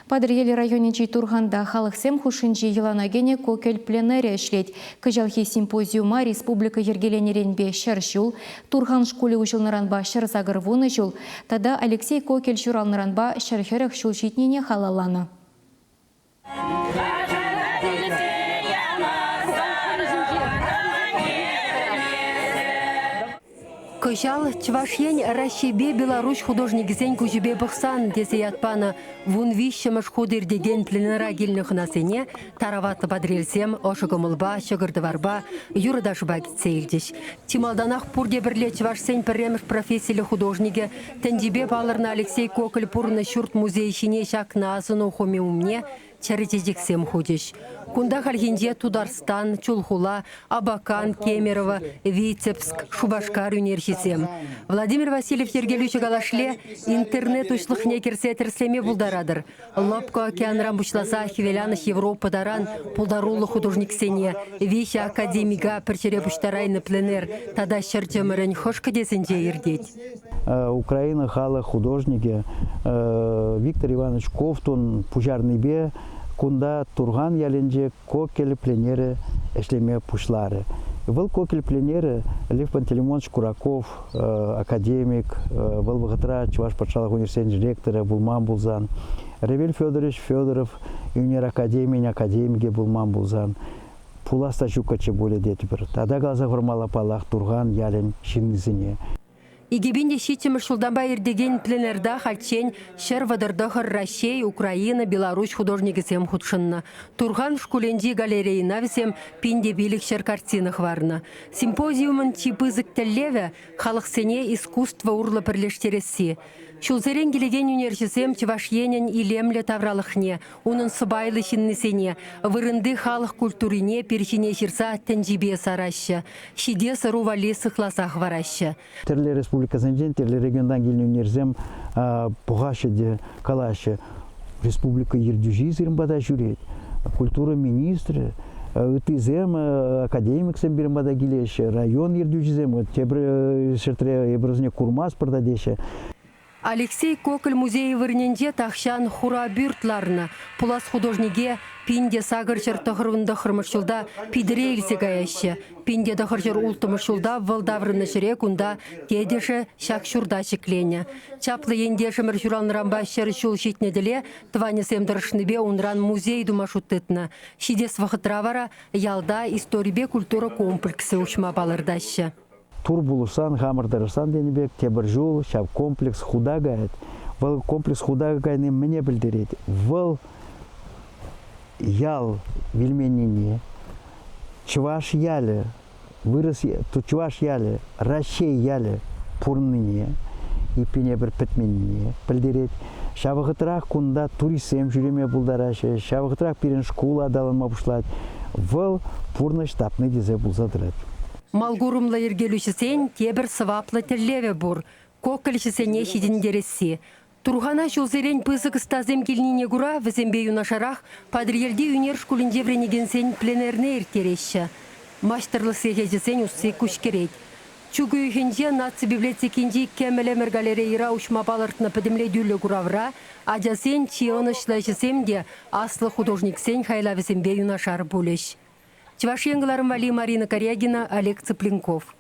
Патӑрьел районӗнчи Турханта халӑхсем хушшинчи йӑлана кӗнӗ Кокель пленэрӗ ӗҫлет. Кӑҫалхи симпозиума республика йӗркеленӗренпе 100 ҫул, Турхан шкулӗ уҫӑлнӑранпа 180 ҫул тата Алексей Кокель ҫуралнӑранпа 140 ҫул ҫитнине халалланӑ. Кӑҫал Чӑваш Ен Раҫҫейпе Беларуҫ художникӗсен куҫӗпе пӑхсан тесе ят панӑ 13-мӗш хут иртекен пленэра килнӗ хӑнасене тараватлӑ патӑрьелсем ӑшӑ кӑмӑлпа, ҫӑкӑр-тӑварпа, юрӑ-ташӑпа кӗтсе илчӗҫ. Чи малтанах пурте пӗрле чӑвашсен пӗрремӗш профессиллӗ художникӗ, тӗнчипе палӑрнӑ Алексей Коколь пурӑннӑ ҫурт музейӗ ҫине ҫакнӑ асӑну хӑми умне чӗрӗ чечексем хучӗҫ. Кунта хальхинче Тутарстан, Чулхула, Абакан, Кемерово, Витебск, Шупашкар ӳнерҫисем. Владимир Васильев йӗркелӳҫӗ калашле, интернет уҫлӑхне кӗрсе тӗрӗслеме пултаратӑр. Лӑпкӑ океанран пуҫласа Хӗвеланӑҫ Европа таран пултаруллӑ художниксене, виҫӗ академика пӗр ҫӗре пуҫтарайнӑ пленэр тата ҫӗр чӑмӑрӗн хӑш кӗтесӗнче иртет. Украина халӑх художникӗ Виктор Иванович Ковтун пуҫарнипе кунта Турхан ялӗнче Кокель пленэрӗ ӗҫлеме пуҫларӗ. Вӑл Кокель пленэрӗ Лев Пантелеймонович Кураков академик, вӑл вӑхӑтра Чӑваш патшалӑх университечӗн ректорӗ пулман пулсан, Ревель Федорович Федоров ӳнер академийӗн академикӗ пулман пулсан, пулас та ҫуккӑччӗ пулӗ тетпӗр. Тата каласа хурмалла паллах Турхан ялӗн ҫыннисене. 2007-мӗш ҫултанпа иртекен пленэрта хальччен 139 Раҫҫей, Украина, Беларуҫ художникӗсем хутшӑннӑ. Турхан шкулӗнчи галерейӑна вӗсем 1500 картина хӑварнӑ. Симпозиумӑн чи пысӑк тӗллевӗ – халӑхсене искусство урлӑ пӗрлештересси. Ҫулсерен килекен ӳнерҫӗсем Чӑваш Енӗн илемлӗ тавралӑхне, унӑн сӑпайлӑ ҫыннисене, вырӑнти халӑх культурине пир ҫине ҫырса тӗнчипе сараҫҫӗ, ҫитес ӑру валли сыхласа хӑвараҫҫӗ. Тӗрлӗ республикӑсенчен, тӗрлӗ регионтан килнӗ ӳнерсем пӑхаҫҫӗ те калаҫҫӗ. Республика ертӳҫи сирӗн пата ҫӳрет, культура министрӗ, ыттисем, академиксем пирӗн пата килеҫҫӗ, район ертӳҫисем тепӗр ҫӗртре эпир вӗсене курмастпӑр та теҫҫӗ. Алексей Коколь музейӗ вырӑнӗнче тахҫан хура пӳрт ларнӑ. Пулас художнике 1899 ҫулта Питӗре илсе каяҫҫӗ. 1906 ҫулта вӑл таврӑннӑ ҫӗре кунта тетӗшӗ ҫак ҫурта ҫӗкленӗ. Чаплӑ ентешӗмӗр ҫуралнӑранпа 100 ҫул ҫитнӗ тӗле тӑванӗсем тӑрӑшнипе унран музей тума шут тытнӑ. Ҫитес вӑхӑтра вара ялта историпе культура комплексӗ уҫма палӑртаҫҫӗ. Тур пулӑшсан, хамӑр тӑрӑшсан тенӗ пек тепӗр ҫул ҫав комплекс хута каять. Вӑл комплекс хута кайни мӗне пӗлтерет? Вӑл ял вилменнине, чӑваш ялӗ, вырӑс чӑваш ялӗ, Раҫҫей ялӗ пурӑннине, иппине пӗр пӗтменнине пӗлтерет. Ҫав вӑхӑтрах кунта туристсем ҫӳреме пултараҫҫӗ, ҫав вӑхӑтрах пирӗн шкул аталанма пуҫлать. Вӑл пурнӑҫ тапни тесе пулса тӑрать. Малкурӑмлӑ йӗркелӳҫӗсен тепӗр сӑваплӑ тӗллевӗ пур – кокольҫӗсене ҫитӗнтересси. Турхана ҫулсерен пысӑк ӑстасем килнине кура вӗсемпе юнашарах Патӑрьелти ӳнер шкулӗнче вӗренекенсен пленэрне ирттереҫҫӗ. Маҫтӑрлӑх сехечӗсен усси куҫкӗрет. Чӳк уйӑхӗнче Наци библиотекинчи Кӗмӗл ӗмӗр галерейӑра уҫма палӑртнӑ пӗтӗмлетӳллӗ куравра ачасен чи ӑнӑҫлӑ ӗҫӗсем те аслӑ художниксен хайлавӗсемпе юнашар пулӗҫ. Чӑваш Ен кӑларӑм валли Марина Карягина, Олег Цыпленков.